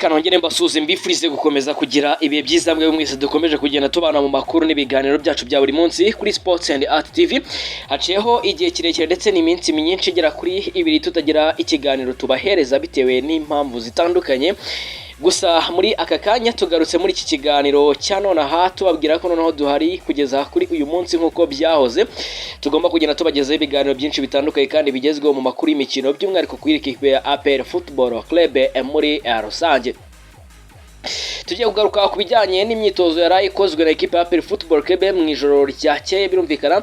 Reka nongere mbasuhuze, mbifurize gukomeza kugira ibihe byiza mwe mwese dukomeje kugenda tubana mu makuru n'ibiganiro byacu bya buri munsi kuri Sports and Art TV. Haciyeho igihe kirekire ndetse n'iminsi myinshi igera kuri 2 tutagira ikiganiro tubahereza bitewe n'impamvu zitandukanye. Gusa muri aka kanya tugarutse muri iki kiganiro cya nonaha, tubabwira ko noneho duhari kugeza kuri uyu munsi nk'uko byahoze. Tugomba kugenda tubagezaho ibiganiro byinshi bitandukanye kandi bigezweho mu makuru y'imikino, by'umwihariko kuri ikipe ya APR Football Club muri rusange. Tugiye kugaruka ku bijyanye n'imyitozo yari ikozwe na ekipe ya APR Football Club mu ijoro ryakeye. Birumvikana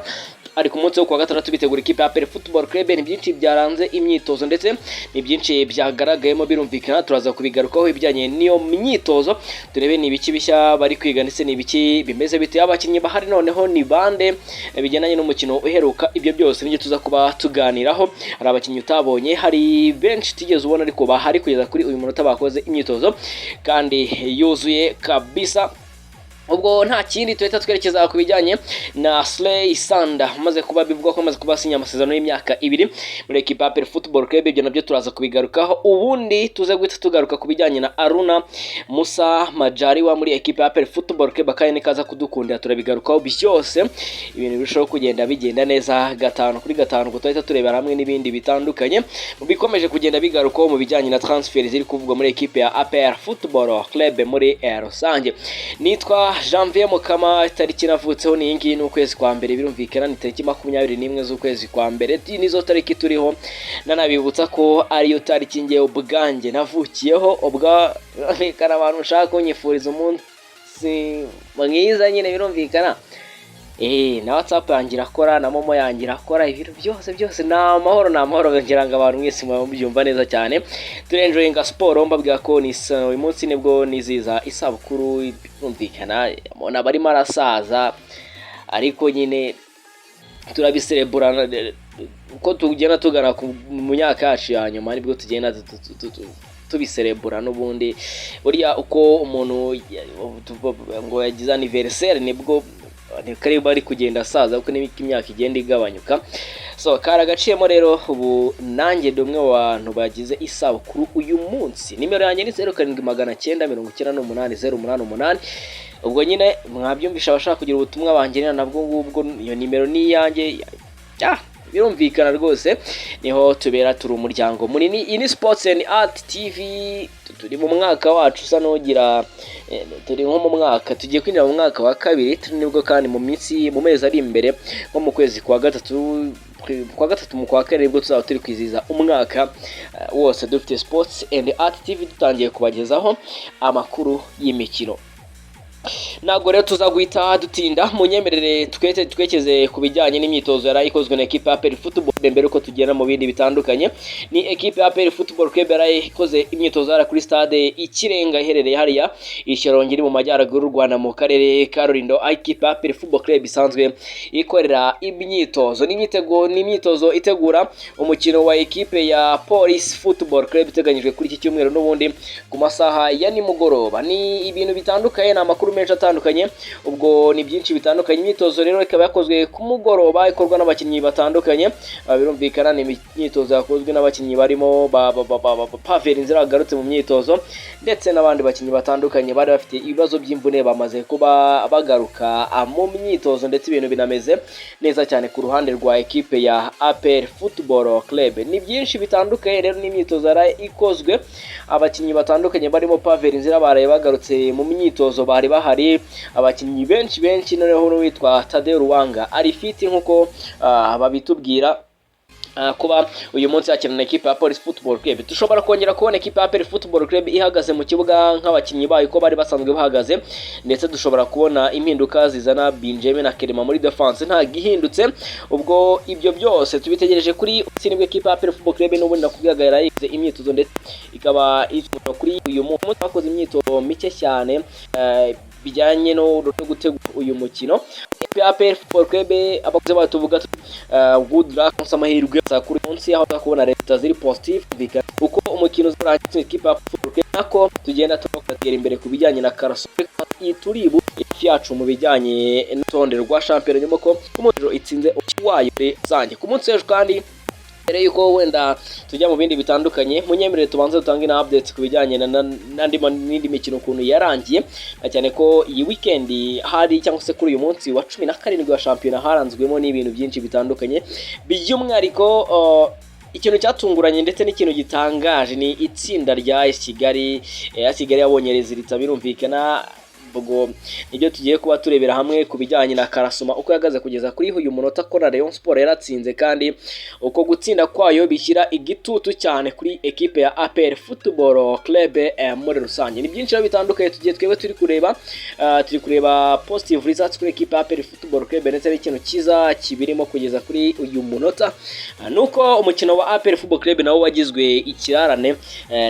ari ku munsi wo kuwa gatandatu bitegura ikipe ya APR Football Club. Ni byinshi byaranze imyitozo ndetse ni byinshi byagaragayemo. Birumvikana turaza kubigarukaho ibijyanye n'iyo myitozo, turebe ni ibiki bishya bari kwiga ndetse ni ibiki bimeze bite, abakinnyi bahari noneho ni bande bigendanye n'umukino uheruka. Ibyo byose nibyo tuza kuba tuganiraho. Hari abakinnyi utabonye, hari benshi utigeze ubona ariko bahari kugeza kuri uyu munota, bakoze imyitozo kandi yuzuye kabisa. Ubwo nta kindi, tuhita twerekeza ku bijyanye na Slay Sanda umaze kuba bivugwa ko amaze kuba asinya amasezerano y'imyaka 2 muri ekipa ya APR Football Club. Ibyo nabyo turaza kubigarukaho, ubundi tuze guhita tugaruka ku bijyanye na Aruna Musa Majaliwa muri ekipa ya APR Football Club. Akanya nikaza kudukundira turabigarukaho byose, ibintu birushaho kugenda bigenda neza gatanu kuri gatanu. Tuhita turebera hamwe n'ibindi bitandukanye mu bikomeje kugenda bigarukaho mu bijyanye na transfer ziri kuvugwa muri ekipe ya APR Football Club muri rusange. Nitwa Janvier Mukama. Itariki navutseho ni iyi ngiyi, ni ukwezi kwa mbere. Birumvikana ni tariki 21 z'ukwezi kwa mbere, nizo tariki turiho. Nanabibutsa ko ariyo tariki ngewe ubwanjye navukiyeho. Ubwo birumvikana abantu ushaka kunyifuriza umunsi mwiza nyine, birumvikana na WhatsApp yanjye irakora, na MoMo yanjye irakora, ibintu byose byose ni amahoro, ni amahoro. Ngira ngo abantu mwese muba mubyumva neza cyane. Turenjoyinga siporo. Mbabwira ko ni uyu munsi nibwo niziza isabukuru. Birumvikana umuntu aba arimo arasaza, ariko nyine turabiserebura uko tugenda tugana mu myaka yacu ya nyuma, nibwo tugenda tubiserebura. N'ubundi buriya uko umuntu ngo yagize anniversaire nibwo kari bari kugenda asaza, kuko nibwo imyaka igenda igabanyuka. So kari agaciyemo rero. Ubu nanjye ndi umwe mu bantu bagize isabukuru uyu munsi. Nimero yanjye ni 07 998 088. Ubwo nyine mwabyumvisha, abashaka kugira ubutumwa bangenera nabwo ngubwo, iyo nimero ni iyanjye. Birumvikana rwose niho tubera, turi umuryango munini. Iyi ni Sports and Art TV. Turi mu mwaka wacu usa n'ugira, turi nko mu mwaka, tugiye kwinjira mu mwaka wa kabiri. Turi nibwo kandi mu minsi, mu mezi ari imbere, nko mu kwezi kwa gatatu, kwa gatatu mu kwa kane, nibwo tuzaba turi kwizihiza umwaka wose dufite Sports and Art TV, dutangiye kubagezaho amakuru y'imikino. Ntabwo rero tuza guhita dutinda, munyemerere twete twekeze ku bijyanye n'imyitozo yari ikozwe na ekipe ya APR Football mbere uko tugenda mu bindi bitandukanye. Ni ekipe ya APR Football Club yari ikoze imyitozo hariya kuri stade Ikirenga iherereye hariya i Shyorongi, iri mu majyaruguru y'u Rwanda, mu karere ka Rulindo, aho ekipe ya APR Football Club isanzwe ikorera imyitozo. Ni imyitozo itegura umukino wa ekipe ya Police Football Club iteganyijwe kuri iki cyumweru n'ubundi ku masaha ya nimugoroba. Ni ibintu bitandukanye, ni amakuru menshi atandukanye, ubwo ni byinshi bitandukanye. Imyitozo rero ikaba yakozwe ku mugoroba, ikorwa n'abakinnyi batandukanye. Birumvikana ni imyitozo yakozwe n'abakinnyi barimo ba Pavel Nzira bagarutse mu myitozo, ndetse n'abandi bakinnyi batandukanye bari bafite ibibazo by'imvune bamaze kuba bagaruka mu myitozo, ndetse ibintu binameze neza cyane ku ruhande rwa ekipe ya APR Football Club. Ni byinshi bitandukanye rero, n'imyitozo yari ikozwe, abakinnyi batandukanye barimo Pavel Nzira baraye bagarutse mu myitozo, bari bahari abakinnyi benshi benshi. Noneho n'uwitwa Tadeo Ruwanga ari fit nk'uko babitubwira. Kuba uyu munsi yakina na ekipe ya Police Football Club, dushobora kongera kubona ekipe ya APR Football Club ihagaze mu kibuga nk'abakinnyi bayo uko bari basanzwe bahagaze, ndetse dushobora kubona impinduka zizana Benjamin na Kerema muri defense, nta gihindutse. Ubwo ibyo byose tubitegereje kuri nibwo ekipe ya APR Football Club n'ubundi nakubwiraga yarayize imyitozo, ndetse ikaba kuri uyu munsi bakoze imyitozo mike cyane bijyanye no gutegura uyu mukino. APR Football Club, abakozi bayo tuvuga good luck, amahirwe kuri munsi aho kubona résultat ziri positive, uko umukino uzarangira ekipe ya Football Club nako tugenda tugatera imbere ku bijyanye na karaso turibu yacu mu bijyanye n'urutonde rwa shampiyona, nyuma ko umuriro itsinze wayo rusange ku munsi w'ejo. Kandi Mbere yuko wenda tujya mu bindi bitandukanye, munyemerere tubanze dutange na updates ku bijyanye n'indi mikino ukuntu yarangiye, na cyane ko iyi weekend hari, cyangwa se kuri uyu munsi wa 17 wa shampiyona, haranzwemo n'ibintu byinshi bitandukanye. By'umwihariko ikintu cyatunguranye ndetse n'ikintu gitangaje ni itsinda rya AS Kigali. AS Kigali yabonye résultat, birumvikana. Ubwo nibyo tugiye kuba turebera hamwe ku bijyanye na classement, uko yahagaze kugeza kuri uyu munota, ko na Rayon Sport yaratsinze, kandi uko gutsinda kwayo bishyira igitutu cyane kuri ekipe ya APR Football Club muri rusange. Ni byinshi rero bitandukanye tugiye twebwe turi kureba positive results kuri ekipe ya APR Football Club, ndetse n'ikintu cyiza kibirimo kugeza kuri uyu munota nuko umukino wa APR Football Club nawo wagizwe ikirarane.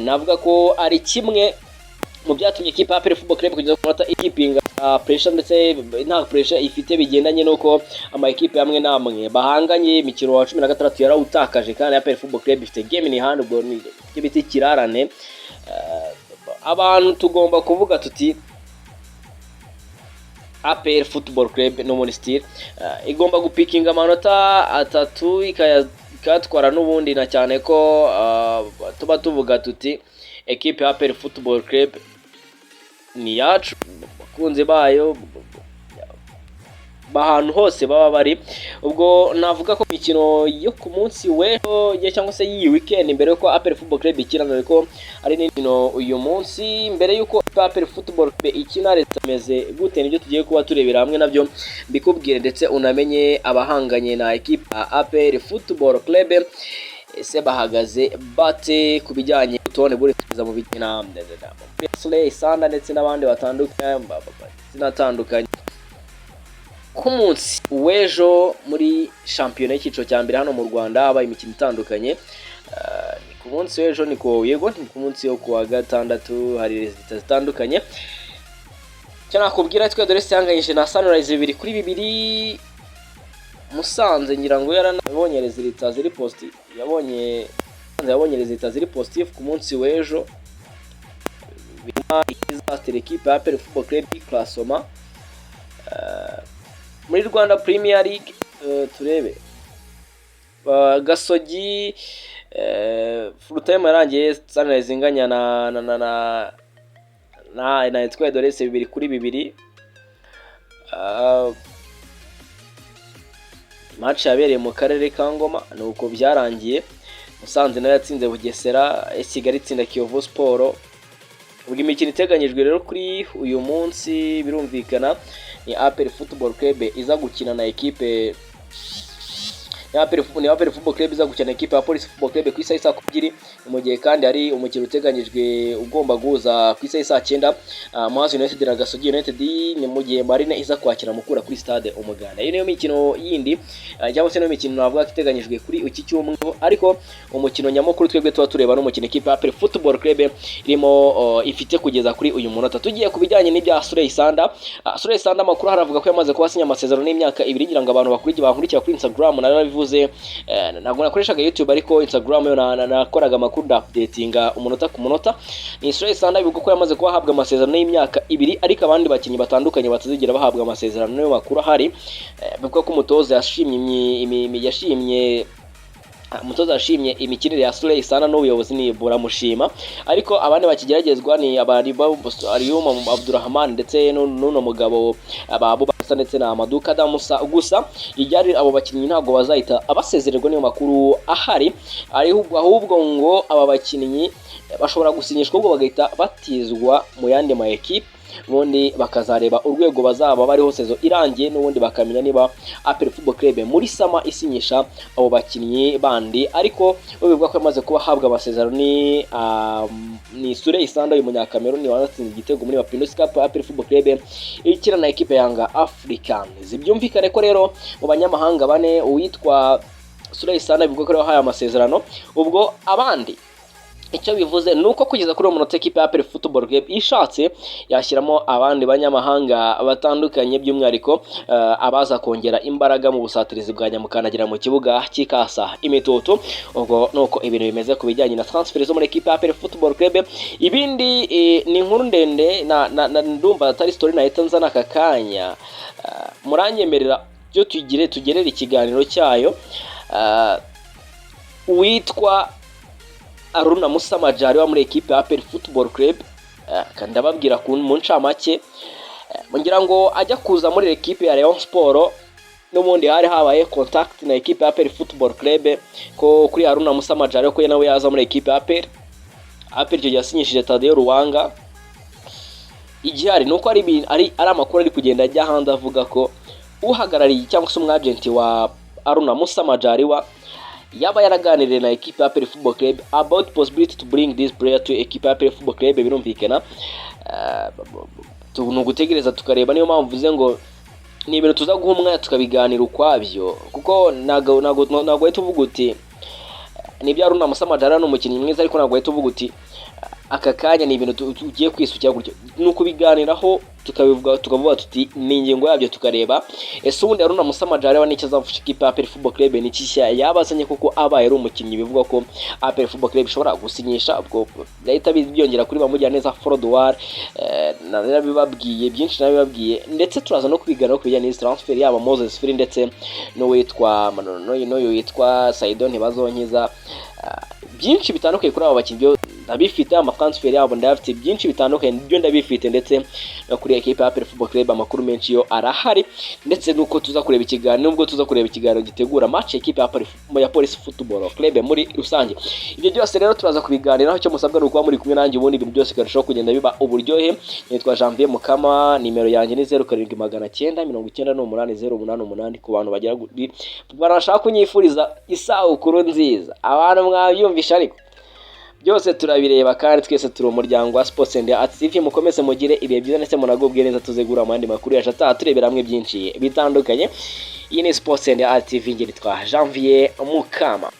Navuga ko ari kimwe mu byatumye ikipe ya APR Football Club kugeza ku munota ikipinga pressure, ndetse nta pressure ifite bigendanye n'uko ama ekipe amwe n'amwe bahanganye imikino wa 16 yarawutakaje, kandi APR Football Club ifite game in hand. Ubwo ni icyo bita ikirarane. Abantu tugomba kuvuga tuti APR Football Club no muri still igomba gupikinga amanota atatu ikayatwara n'ubundi, na cyane ko tuba tuvuga tuti ekipe ya APR Football Club ni iyacu, abakunzi bayo ahantu hose baba bari. Ubwo navuga ko imikino yo ku munsi w'ejo cyangwa se y'iyi weekend, mbere yuko APR Football Club ikina, dore ko ari n'imikino uyu munsi mbere yuko APR Football Club ikina, leta imeze gute, nibyo tugiye kuba turebera hamwe nabyo mbikubwire, ndetse unamenye abahanganye na ekipe ya APR Football Club ese bahagaze bate ku bijyanye n'urutonde buri mu bijyanye na Sanda ndetse n'abandi batandukanye atandukanye. Ku munsi w'ejo muri shampiyona y'icyiciro cya mbere hano mu Rwanda habaye imikino itandukanye. Ni ku munsi w'ejo, ni ku, yego, ni ku munsi wo kuwa gatandatu, hari résultats zitandukanye. Icyo nakubwira, twe dore yanganyije na Sunrise 2-2. Musanze ngira ngo yaranabonye résultats ziri positive, yabonye résultats ziri positive ku munsi w'ejo, bituma izatera ekipe ya APR Football Club classement muri Rwanda Premier League. Turebe Gasogi, full time yarangiye Sunrise inganya na Etoile de l'Est 2-2. Match yabereye mu karere ka Ngoma, ni uko byarangiye. Musanze nayo yatsinze Bugesera, Kigali itsinda Kiyovu Sport. Ubwo imikino iteganyijwe rero kuri uyu munsi, birumvikana, ni APR Football Club iza gukina na ekipe ni APR Football Club iza gukina na ekipe ya Police Football Club ku isaha y'i saa 2. Mu gihe kandi hari umukino uteganyijwe ugomba guhuza ku isaha y'i saa 9 Muhazi United na Gasogi United, ni mu gihe Marine iza kwakira Mukura kuri Stade Umuganda. Iyi niyo mikino yindi cyangwa se niyo mikino navuga ko iteganyijwe kuri iki cyumweru, ariko umukino nyamukuru twebwe tuba tureba n'umukino ekipe ya APR Football Club irimo ifite kugeza kuri uyu munota. Tugiye ku bijyanye n'ibya Soleil Sanda, Soleil Sanda amakuru haravuga ko yamaze kuba asinya amasezerano y'imyaka 2. Ngira ngo abantu bakurikiye, bankurikira kuri Instagram, narabivuze, ntabwo nakoreshaga YouTube, ariko Instagram yo nakoraga amakuru, updatinga umunota ku munota. Ni Soleil Sanda bivuga ko yamaze kuba ahabwa amasezerano y'imyaka 2, ariko abandi bakinnyi batandukanye batazigera bahabwa amasezerano, niyo makuru ahari. Bivuga ko umutoza yashimye imikinire ya Soleil Sanda n'ubuyobozi ni buramushima, ariko abandi bakigeragezwa ni abari Aliyuma Abdurrahman ndetse n'uno mugabo Abubakar ndetse na Amadou Kada Musa. Gusa ibyari abo bakinnyi ntabwo bazahita abasezererwa, niyo makuru ahari. Ahubwo ngo aba bakinnyi bashobora gusinyishwa, ahubwo bagahita batizwa mu yandi ma ekipe, ubundi bakazareba urwego bazaba bariho saison irangiye, n'ubundi bakamenya niba APR Football Club muri summer isinyisha abo bakinnyi bandi. Ariko we bivuga ko yamaze kuba ahabwa amasezerano ni Soleil Sanda, uyu munyakameruni wanatsinze igitego muri Mapinduzi Cup APR Football Club ikina na ekipe Yanga Africans. Byumvikane ko rero mu banyamahanga bane, uwitwa Soleil Sanda bivuga ko yahaye amasezerano. Ubwo abandi icyo bivuze ni uko kugeza kuri uwo munota ekipe ya APR Football Club ishatse yashyiramo abandi banyamahanga batandukanye, by'umwihariko abaza kongera imbaraga mu busatirizi bwa nyamukandagira mu kibuga cy'ikasa imitutu. Ubwo nuko ibintu bimeze ku bijyanye na transfer zo muri ekipe ya APR Football Club. Ibindi ni inkuru ndende na ndumva atari story nahita nzana aka kanya. Muranyemerera byo tugire tugerere ikiganiro cyayo. Uwitwa Aruna Musa Majaliwa muri ekipe ya APR Football Club, ndababwira mu ncamake, ngira ngo ajya kuza muri ekipe ya Rayon Sport, n'ubundi hari habaye contact na ekipe ya APR Football Club ko kuri Haruna Musa Majaliwa, ko nawe yaza muri ekipe ya APR. APR icyo gihe yasinyishije Taddeo Lwanga. Igihari ni uko ari amakuru ari kugenda ajya hanze avuga ko uhagarariye cyangwa se umwagenti wa Aruna Musa Majaliwa yaba yaraganiriye na ekipe ya APR Football Club about possibility to bring this player to ekipe ya APR Football Club. Birumvikana, ni ugutegereza tukareba. Niyo mpamvu mvuze ngo ni ibintu tuza guha umwanya tukabiganira ukwabyo, kuko ntabwo uhita uvuga uti nibyo, Haruna Musa Majaliwa ni umukinnyi mwiza, ariko ntabwo uhita uvuga uti aka kanya ni ibintu tugiye kwisukira gutyo. Ni ukubiganiraho, tukabivuga, tukavuga tuti ni ingingo yabyo, tukareba ese ubundi Haruna Musa Majaliwa n'icyo azafasha ikipe ya APR Football Club, ni iki yaba azanye, kuko abaye ari umukinnyi bivugwa ko APR Football Club ishobora gusinyisha, ubwo byahita byongera kuri Bamugiraneza Frodouard. Narabibabwiye byinshi, narabibabwiye, ndetse turaza no kubiganiraho ku bijyanye n'izi transfer, yaba Moses Firi ndetse n'uwitwa n'uyu witwa Saido Ntibazonkiza. Byinshi bitandukanye kuri aba bakinnyi byo ndabifite, amatransfer yabo ndayafite, byinshi bitandukanye byo ndabifite, ndetse no kuri ekipe ya APR Football Club amakuru menshi yo arahari, ndetse nuko tuza kureba ikiganiro, nubwo tuza kureba ikiganiro gitegura match ekipe ya Police Football Club muri rusange. Ibyo byose rero turaza kubiganiraho. Icyo musabwa ni ukuba muri kumwe nanjye, ubundi ibintu byose bikarushaho kugenda biba uburyohe. Nitwa Janvier Mukama, nimero yanjye ni 07 998 088, ku bantu bagera barashaka kunyifuriza isabukuru nziza. Abantu mwabyumvisha, ariko byose turabireba kandi twese turi umuryango wa Sports and Arts TV. Mukomeze mugire ibihe byiza ndetse munagubwe neza, tuzegura mu yandi makuru yacu ataha turebera hamwe byinshi bitandukanye. Iyi ni Sports and Arts TV, nge nitwa Janvier Mukama.